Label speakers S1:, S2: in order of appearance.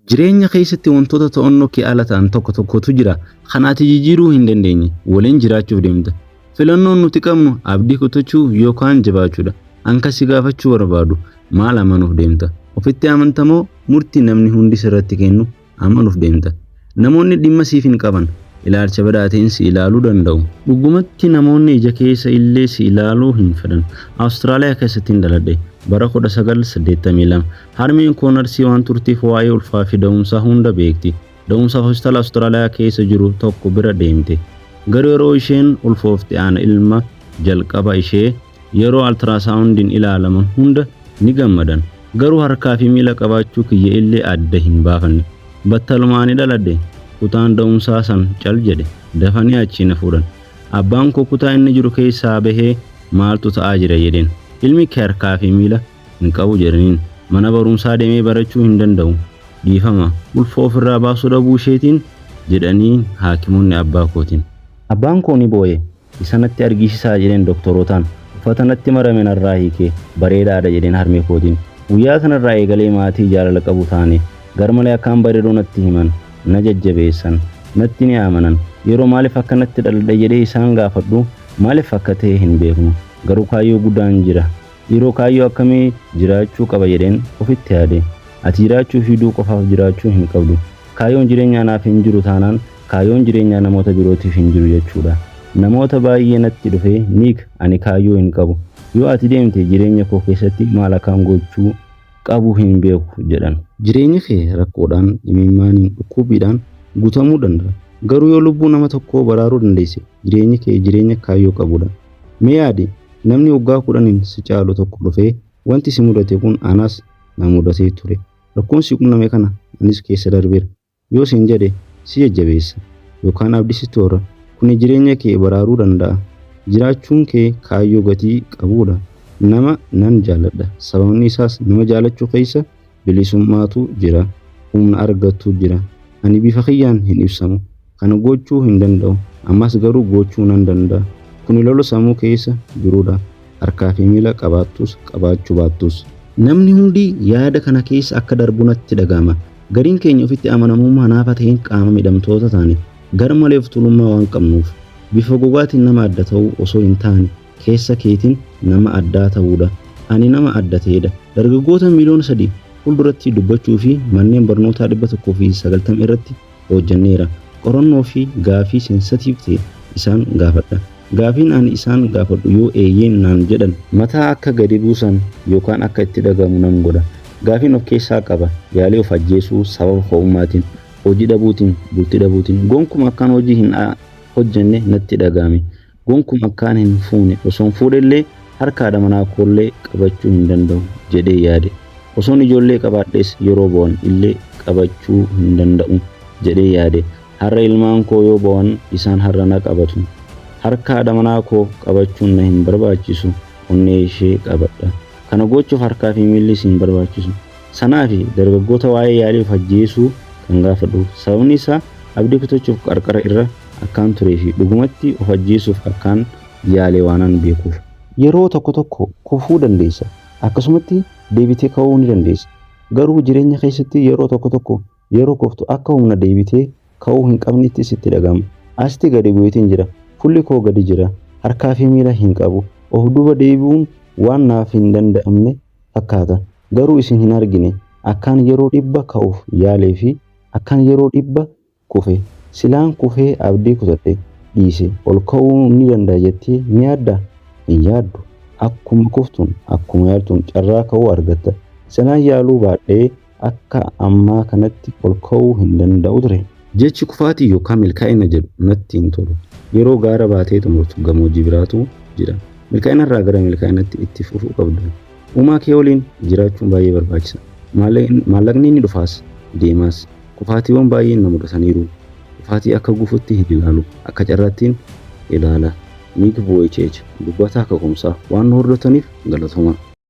S1: Jireenya keessatti wantoota to'annoo kee ala ta'an tokko tokkotu jira kan ati jijjiiruu hin dandeenye waliin jiraachuuf deemta. Filannoon nuti qabnu abdii kutachuu yookaan jabaachuudha. An si gaafachuu barbaadu maal amanuuf deemta? Ofitti amantamoo murtii namni hundi sirratti kennu amanuuf deemta? Namoonni dhimma siif hin qaban ilaalcha badaa ta'een si ilaaluu danda'u. Dhugumatti namoonni ija keessa illee si ilaaluu hin fedhan. Awustiraaliyaa keessatti hin dhaladhe bara 1982. Harmeen koo narsii waan turteef waa'ee ulfaa fi da'umsaa hunda beekti. Da'umsaaf hospitaala Awustiraaliyaa keessa jiru tokko bira deemte. Garuu yeroo isheen ulfoofte ana ilma jalqaba ishee yeroo altiraasaawundiin ilaalaman hunda ni gammadan. Garuu harkaa fi miila qabaachuu kiyya illee adda hin baafanne. Battaluma ani dhaladhe kutaan da'umsaa san cal jedhe dafanii achii na fuudhan. Abbaan koo kutaa inni jiru keessaa bahee maaltu ta'aa jira jedheen. Ilmi kee harkaa fi miila hin qabu jedhaniin. Mana barumsaa deemee barachuu hin danda'u. Dhiifama ulfa ofirraa baasuu dhabuu isheetiin jedhanii haakimoonni abbaa kootiin. Abbaan koo ni boo'e. Isa natti argisiisaa jedheen doktorootaan. Uffata natti marame narraa hiikee bareedaadha jedheen harmee kootiin. Guyyaa sanarraa eegalee maatii jaalala qabu taane. Garmalee akkaan bareedoo natti himan. Na jajjabeessan. Natti ni amanan. Yeroo maaliif akka natti dhaladhe jedhee isaan gaafadhu maaliif akka ta'e hin beeknu. Garuu kaayyoo guddaan jira. Yeroo kaayyoo akkamii jiraachuu qaba jedheen ofitti yaade. Ati jiraachuu fi du'uu qofaaf jiraachuu hin qabdu. Kaayyoon jireenyaa naaf hin jiru taanaan kaayyoon jireenyaa namoota birootiif hin jiru jechuudha. Namoota baay'ee natti dhufee Niik ani kaayyoo hin qabu. Yoo ati deemte jireenya koo keessatti maal akkaan gochuu qabu hin beeku jedhan. Jireenyi kee rakkoodhaan, imimmaaniin, dhukkubbiidhaan guutamuu danda'a. Garuu yoo lubbuu nama tokkoo baraaruu dandeesse jireenyi kee jireenya kaayyoo qabudha. Mee yaadi namni waggaa 10n si caalu tokko dhufee wanti si mudate kun anas na mudatee ture. Rakkoon si qunname kana anis keessa darbeera. Yoo siin jedhe si jajjabeessa yookaan abdii sitti hora. Kuni jireenya kee baraaruu danda'a. Jiraachuun kee kaayyoo gatii qabudha. Nama nan jaaladha. Sababni isaas nama jaalachuu keessa bilisummaatu jira. Humna argattu jira. Ani bifa kiyyaan hin ibsamu. Kana gochuu hin danda'u. Ammas garuu gochuu nan danda'a. Kuni lola sammuu keessa jirudha. Harkaa fi miila qabaattus qabaachuu baattus. Namni hundi yaada kana keessa akka darbu natti dhaga'ama. Gariin keenya ofitti amanamummaa naafa ta'een qaama miidhamtoota taane garmalee of tuulummaa waan qabnuuf. Bifa gogaatiin nama adda ta'uu osoo hin taane keessa keetiin nama addaa ta'uudha. Ani nama adda ta'edha. Dargaggoota miliyoona 3 fuulduratti dubbachuu fi manneen barnootaa 190 irratti hojjenneera. Qorannoo fi gaafii sensatiiv ta'e isaan gaafadha. Gaafiin ani isaan gaafadhu yoo eeyyeen naan jedhan mataa akka gadi buusan yookaan akka itti dhagamu nan godha. Gaafiin of keessaa qaba. Yaalii of ajjeesuu sababa ko'ummaatiin, hojii dhabuutiin, bultii dhabuutiin gonkuma akkaan hojii hin hojjenne natti dhaga'ame. Gonkuma akkaan hin fuune osoon fuudhellee harka haadha manaa koollee qabachuu hin danda'u jedhee yaade. Osoon ijoollee qabaadhees yeroo bo'an illee qabachuu hin danda'u jedhee yaade. Har'a ilmaan koo yoo bo'an isaan har'a na qabatu. Harka haadha manaa koo qabachuun na hin barbaachisu onnee ishee qabadha. Kana gochuuf harkaa fi miillis hin barbaachisu. Sanaafi dargaggoota waa'ee yaalii of ajjeesuu kan gaafadhu. Sababni isaa abdii kutachuuf qarqara irra akkaan turee fi dhugumatti of ajjeesuuf akkaan yaale waanan beekuuf. Yeroo tokko tokko kufuu dandeessa. Akkasumatti deebitee ka'uu ni dandeessa. Garuu jireenya keessatti yeroo tokko tokko yeroo kuftu akka humna deebitee ka'uu hin qabnetti sitti dhaga'ama. Asitti gadi bu'eetiin jira. Fuulli koo gadi jira. Harkaa fi miila hin qabu. Of duuba deebi'uun waan naaf hin danda'amne fakkaata. Garuu isin hin argine. Akkaan yeroo 100 ka'uuf yaalee fi akkaan yeroo 100 kufe. Silaan kufee abdii kutadhe dhiise ol ka'uu ni danda'a jettee ni yaaddaa? Hin yaaddu. Akkuma kuftuun, akkuma yaaltuun carraa ka'uu argatta. Silaan yaaluu baadhee akka ammaa kanatti ol ka'uu hin danda'u ture. Jechi kufaatii yookaan milkaa'ina jedhu natti hin tolu. Yeroo gaara baatee xumurtu gammoojjii biraatu jira. Milkaa'inarraa gara milkaa'inatti itti fufuu qabda. Uumaa kee waliin jiraachuun baay'ee barbaachisa. Maallaqni ni dhufaas deemaas. Kufaatiiwwan baay'een na mudataniiru. Kufaatii akka gufuutti hin ilaalu. Akka carraattiin ilaala. Nick Vujicic dubbataa kaka'umsaa waan nu hordoftaniif galatoomaa.